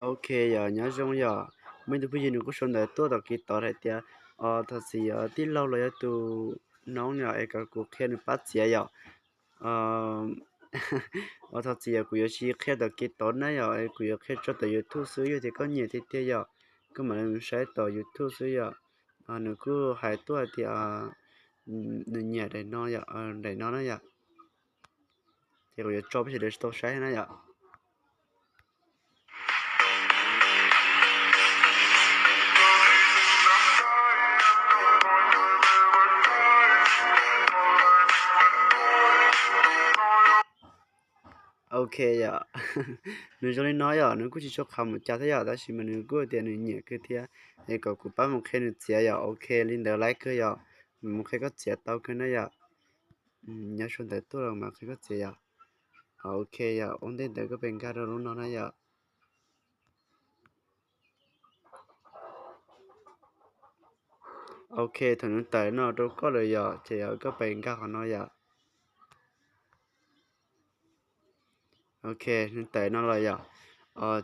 Ok yog, nyob zoo yog, muaj ib tug phooj ywg nws kuj sau ntawv tuaj tom kev tod hais tias, thov txim yog tij laug los yog tus noob yog es kom kuv qhia nws pab txiav yom. Thov txim yog kuv yuav tsis qhia tom kev tod na yom, kuv yuav qhia tso tom YouTube xwb, yog tias koj nyiam tiag tiag yom, koj mam li saib tom YouTube xwb yom. Nws kuj hais tuaj hais tias nws nyiam daim no yom, daim no na yom. Ces kuv yuav tso peb sawv daws tau saib na yom. Ok yom, nws zoo li no yom, nws kuj tsis tshua qhav mus cas thiab yom, tab sis mas nws kuj tias nws nyiam kawg thiab, es kom kuv pab mus qhia nws txiav yom. Ok, li ntawd laib kawg yom, mus qhia koj txiav tau kawg na yom. Nyob sau ntawv tuaj los mas qhia koj txiav yom. Ok yom, ua ntej ntawd koj pes nkag rau lub no na yom. Ok, thaum nws tawm no rau koj lawm yom, ces koj pes nkag qhov no yom. Ok, nws tawm no los yom.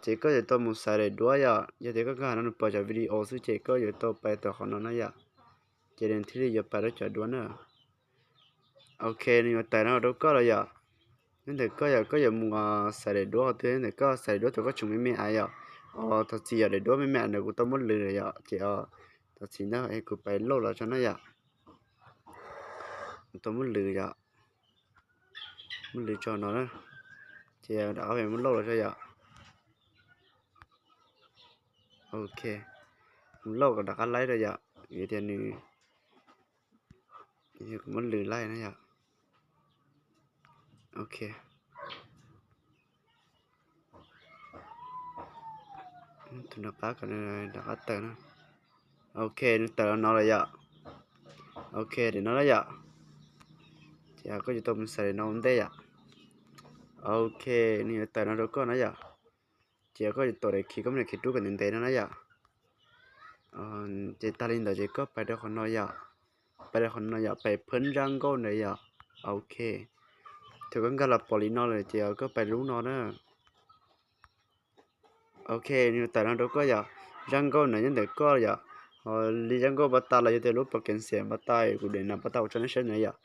Ces koj yuav tau mus xaiv daim duab yom, yog tias koj nkag qhov no nws pom cov video xwb ces koj yuav tau pais tau qhov no na yom. Ces nws thiaj li yuav pais rau cov duab na. Ok, nws yuav tawm no rau koj los yom. Nyob ntawm koj yom, koj yuav mus xaiv daim duab qhov twg, nyob ntawm koj xaiv daim duab thaum koj tseem me me as yom. Thov txim yom, daim duab me me ntawd kuv tau muab lwm lawm yom, ces thov txim na, kuv pais load los tso na yom. Kuv tau muab lwm yom, muab lwm tso no na, ces rov qab muab load los tso yom. Ok, mus load kom rov qab laib rau yom, vim tias nws, kuv muab lwm laij na yom. Ok, tus nram qab kom nws rov qab tawm na. Ok, nws tawm los no lawm yom. Ok, daim no na yom. Ces koj yuav tau mus xaiv daim no ua ntej yom. Ok, nws yuav tawm no rau koj na yom. Ces koj yuav tau daim khi, koj muab daim khi rub kom ntev ntev no na yom. Ces tag li ntawd ces koj pais rau qhov no yom. Pais rau qhov no yom, pais phab zaj nkauj ntawd yom. Ok, thaum koj nkag los pom li no lawm ces koj pais lub no na. Ok, nws tawm no rau koj yom. Zaj nkauj ntawd nyob ntawm koj yom. Li zaj nkauj npab tas los yog tias lub pom kev xiam npab tas, kuv daim no npab tas kuv tso nej saib ntawd yom.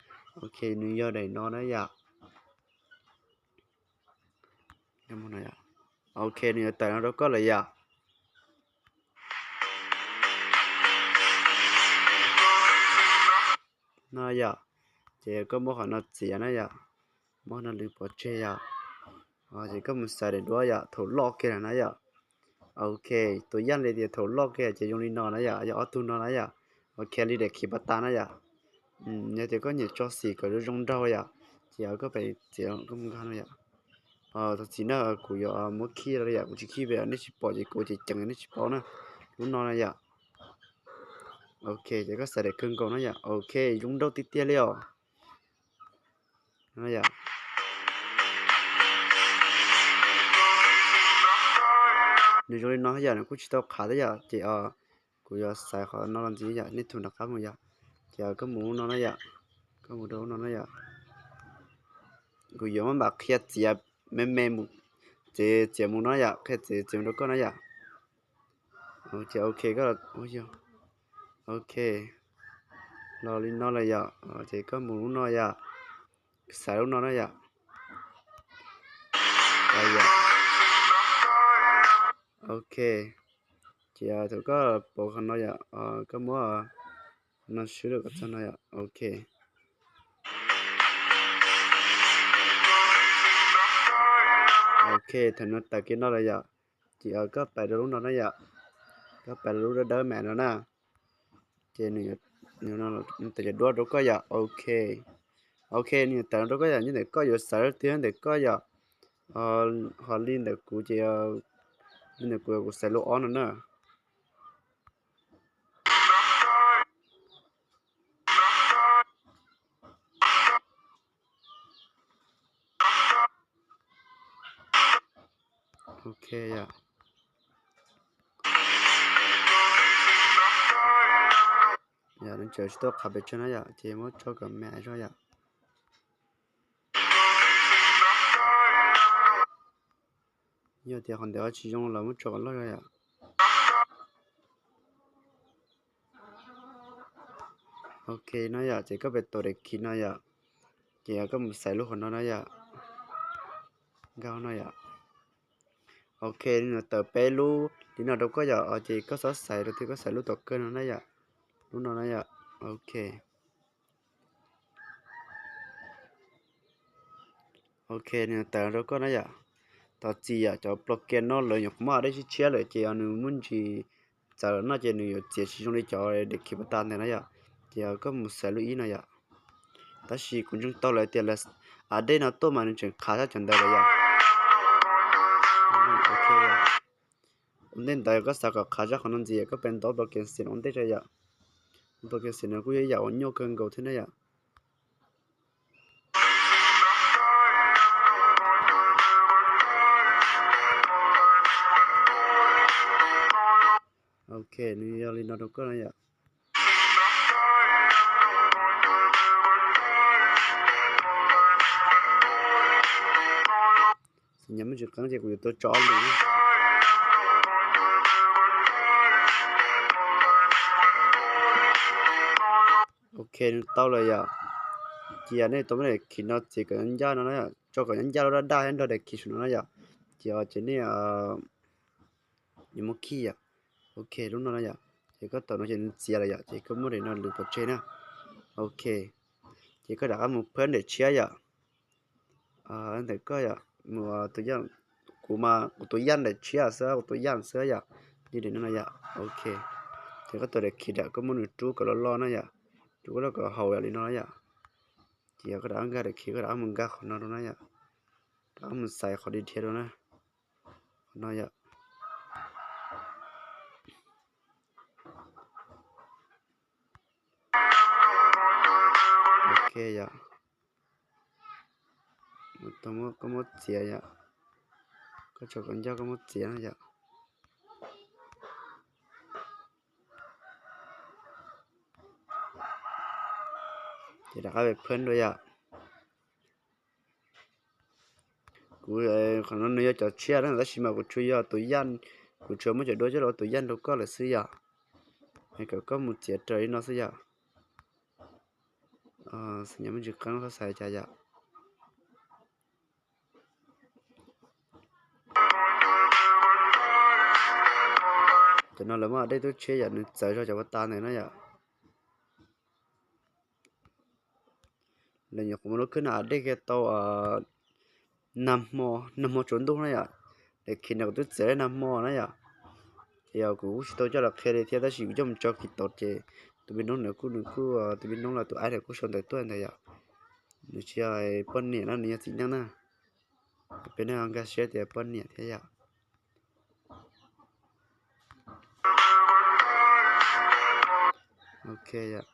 Ok, nws yog daim no na yom. Ok, nws yuav tawm no rau koj lawm yom. No yom, ces koj muab qhov no txiav na yom, muab qhov no lwm pov tseg yom. Ces koj mus xaiv daim duab yom, thaum loj kiag lawm na yom. Ok, tus yaj li tias thaum loj kiag ces zoo li no na yom, yog ob tug no na yom. Ok, li daim khi npab tas na yom. Yog tias koj nyiam tso xim kom zoo nraug yom, ces koj pais txiav koj mus nkag no yom. Thov txim na, kuv yuav muab khij los yom, kuv tsis khij pem nej tsis pom ces kuv ces ceev nej tsis paub na. Lub no na yom. Ok, ces koj xaiv daim kawg nkaus na yom. Ok, zoo nraug tiag tiag li os. Nws zoo li no yom, nws kuj tsis tau qhav thiab yom, ces kuv yuav xaiv qhov no los ntxiv yom, nej tus nram qab mus yom. Ces koj mus lub no na yom, koj mus rau lub no na yom. Kuv yuav maj mam qhia txiav me me mus, txiav txiav mus no yom, qhia txiav txiav mus rau koj na yom. Ces ok, ok, los li no lawm yom, ces koj mus lub no yom, xaiv lub no na yom. Ok, ces thaum koj pom qhov no yom, koj muab qhov no swb rau kom txog no yom, ok. Ok, thaum no tawm kiag no lawm yom, ces koj pais rau lub no na yom, koj pais rau lub dawb dawb me no na. Ces nws tawm cov duab rau koj yom, ok. Ok, nws tawm rau koj yom, nyob ntawm koj yuav xaiv leej twg ntawm koj yom. Ho li ntawm kuv ces, li ntawm kuv, kuv xaiv lub ob no na. Ok, yog nws tseem tsis tau qhav pes tsawg na yom, ces muab tso kom me zog yom. Yog tias qhov ntawd tsis zoo los muab tso kom loj yom. Ok no yom, ces koj pem tuam daim khiv no yom, ces koj mus xaiv lub qhov no na yom. Nkauj no yom. Ok, nws tawm peb lub li no rau koj yom, ces koj txhob xaiv rau thiab, koj xaiv lub tom kawg no na yom. Lub no na yom. Ok. Ok, nws tawm rau koj na yom. Thov txim yom, cov plos kias no lawv nyuam qhuav muab a dej tshiab tshiab lawm ces yog nws muaj ntsis txawv lawm no ces nws yuav txiav tsis zoo li cov daim khiv puas tas ntawd na yom. Ces koj mus xaiv lub ib no yom. Tab sis kuv ntseeg tau lawv tias a dej no tuaj mas nws tseem qhav zaj cov ntawd lawm yom. Ua ntej ntawd koj xav kom qhav zaj qhov no ntxiv, koj pem ntaus plos kias xim ua ntej rau yom. Plos kias xim no kuj yog ib yam uas nyuaj kawg nkaus thiab na yom. Ok, nws yog li no rau koj na yom. Xim nyas muaj tsis qeeb ces kuv yuav tau tso ob lwm na. Ok, nws tau lawm yom. Cia nej tau muab daim khiv no txiav kom ncaj no na yom, tso kom ncaj lub daj daj thiab nrog daim khiv saum no na yom. Ces ces nej yuav muab khij yom. Ok, lub no na yom, ces koj tau no ces nws txiav lawm yom, ces koj muab daim no lwm pov tseg na. Ok, ces koj rov qab mus phab daim tshiab yom. Ntawm koj yom, mus tus yaj, kuv mas kuv tus yaj daim tshiab xwb, kuv tus yaj xwb yom, li daim no no yom. Ok, ces koj tus daim khiv yom, koj muab nws rub kom loj loj na yom, rub kom loj kom haus yom, li no na yom. Ces koj rov qab nkag daim khiv, koj rov qab mus nkag qhov no rau na yom, rov qab mus xaiv qhov dhia dhia rau na, qhov no yom. Ok yom, koj muab txiav yom, koj tso kom ncaj koj muab txiav no yom. Ces rov qab pem phab dua yom. Kuv, qhov no nws yog cov tshiab na, tab sis mas kuv tsuas yog tus yaj, kuv tsuas muab cov duab coj los ua tus yaj rau koj lawm xwb yom. Es kom koj mus txiav raws li no xwb yom. Xim nyas muaj tsis qeeb, koj xaiv cas yom. Cov no lawv muab a dej tuaj tshiab yom, nws txawv zog cov puas tas ntawd na yom. Lawv nyuam qhuav muab lub khwb no a dej kiag tau nag hmo, nag hmo tsaus ntuj na yom. Daim khiv no kuv twb txiav nag hmo na yom. Ces yog kuv kuj tsis tau coj los qhia li thiab, tab sis kuv coj mus tso kiv tod ces tus me noob ntawd kuj, nws kuj, tus me noob los tus aib ntawd kuj sau ntawv tuaj ntag yom. Nws tsis yog poj niam no, nws yog txiv neej na. Peb neeg nkag siab tias poj niam thiab yom. Ok yom.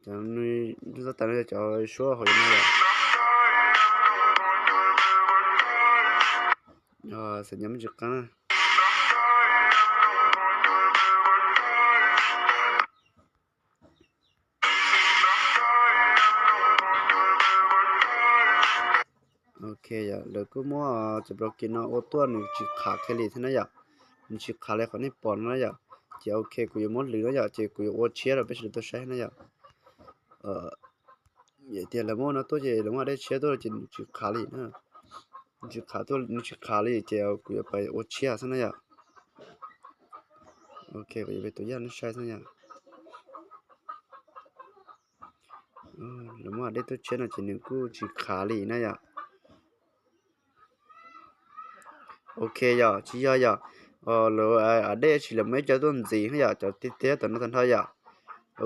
Cov, cov tas no yog cov suab hauv no yom. Xim nyas muaj tsis qeeb na. Ok yom, lawv kuj muab cov plugin no ua tuaj nws tsis qhav kiag li thiab na yom. Nws tsis qhav li qhov nej pom no na yom. Ces ok, kuv yuav muab lwm na yom, ces kuv yuav ua tshiab rau peb sawv daws tau saib na yom. Vim tias lawv muab no tuaj ces lawv muab a dej tshiab tuaj ces nws tsis qhav li na. Nws tsis qhav tuaj, nws tsis qhav li ces kuv yuav pab ua tshiab xwb na yom. Ok, kuv yuav pab tus yaj nej saib xwb yom. Lawv muab a dej tuaj tshiab no ces nws kuj tsis qhav li na yom. Ok yom, tsis yog yom. Lawv a dej tsis, lawv muaj ib co tuaj ntxiv yom, cov tiag tiag tom no tag nrho yom.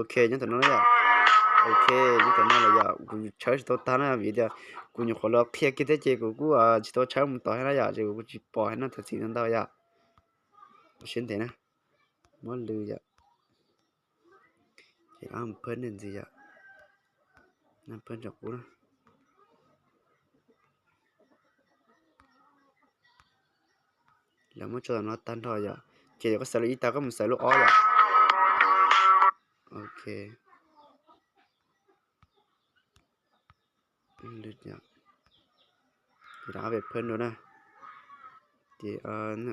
Ok, nyob tom no yom. Ok, nyob tom no lawm yom, kuv tshawb tsis tau tag na vim tias kuv nyuam qhuav los qhia kiag thiab ces kuv kuj tsis tau tshawb mus tod thiab na yom, ces kuv kuj tsis pom thiab no, thov txim ntau ntau yom. Siab ntev na, muab lwm yom. Ces phab ntawm ntxiv yom, phab ntawm qub na. Lawv muab tso no tag nrho yom, ces yog koj xaiv lub ib tag koj mus xaiv lub ob yom. Ok. Ces rov qab pem phab no na. Ces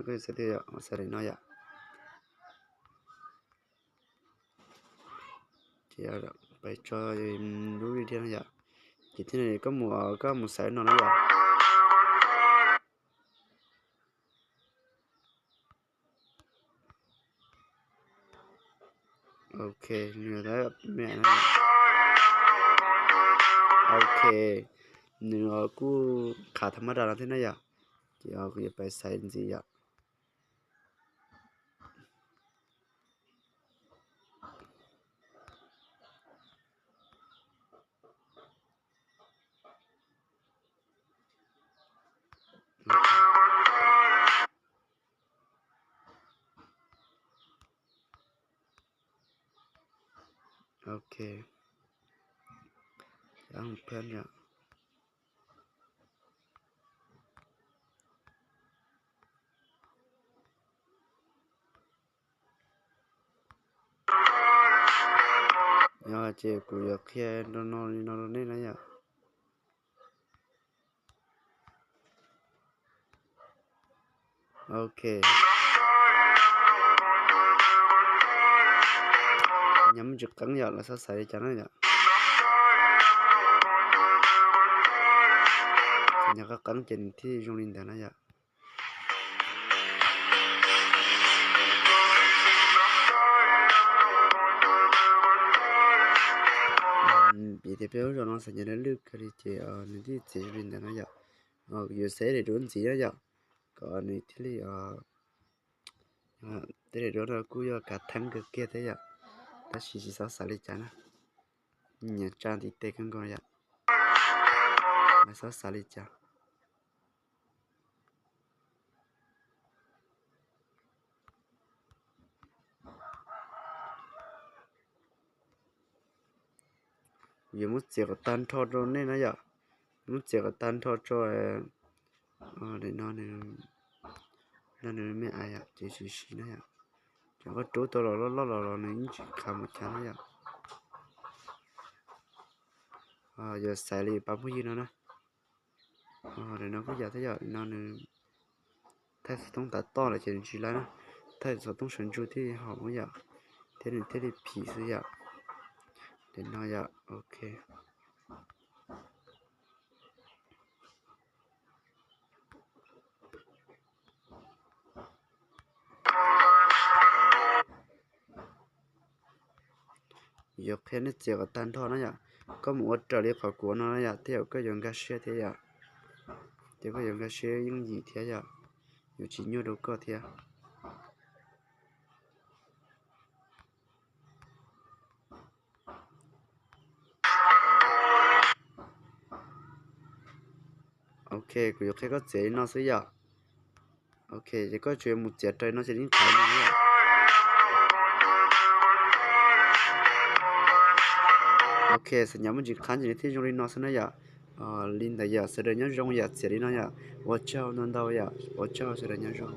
koj xaiv tias xaiv daim no yom. Ces pais tso lub video no yom. Ces thiaj li koj mus, koj mus xaiv no na yom. Ok, nws, ok, nws kuj qhav tham mab da no thiab na yom. Ces kuv yuav pais xaiv ntxiv yom. Ok, phab yom. Yog ces kuv yuav qhia rau no li no rau nej na yom. Ok, nyob muaj tsis qeeb yom, lawv xav xaiv li cas na yom. Nyob qeeb qeeb ces nws thiaj zoo li ntawd na yom. Vim tias peb lub zos no xav nyob lwj kawg li ces nws thiaj txiav zoo li ntawd na yom. Yuav xaiv daim duab ntxiv na yom, kom nws thiaj li, tej daim duab no kuj yog kav theeb kawg kiag thiab yom, tab sis tsis txhob xav li cas na. Nyias tsa ntiv tes kawg nkaus yom, txhob xav li cas. Kuv yuav muab txiav kom tag nrho rau nej na yom. Muab txiav kom tag nrho tso. Daim no nws, no nws me ais yom, ces siv siv na yom. Cov koj rub tau los loj loj los los nws yeej tsis khav mus cas na yom. Yuav xaiv li pab phooj ywg no na. Daim no kuj yog thiab yom, no nws thaij xov tooj tav toj lawm ces nws tsis laib na. Thaij xov tooj sawv ntsug thiaj li haum yom, thiab nws thiaj li phim xwb yom. Daim no yom, ok. Yuav qhia nej txiav kom tag nrho na yom. Koj mus ua raws li qhov kuv ua no na yom, tej zaum koj yuav nkag siab thiab yom. Ces koj yuav nkag siab yooj yim thiab yom, yuav tsis nyuaj rau koj thiab. Ok, kuv yuav qhia koj txiav li no xwb yom. Ok, ces koj tsuas yuav mus txiav raws li no ces yeej tau no yom. Ok, xav nyob muaj ntsis qhab ces nws thiaj zoo li no xwb na yom. Li ntawd yom, sawv daws nyob zoo yom, txiav li no yom. Ua tsaug ntau ntau yom, ua tsaug sawv daws nyob zoo.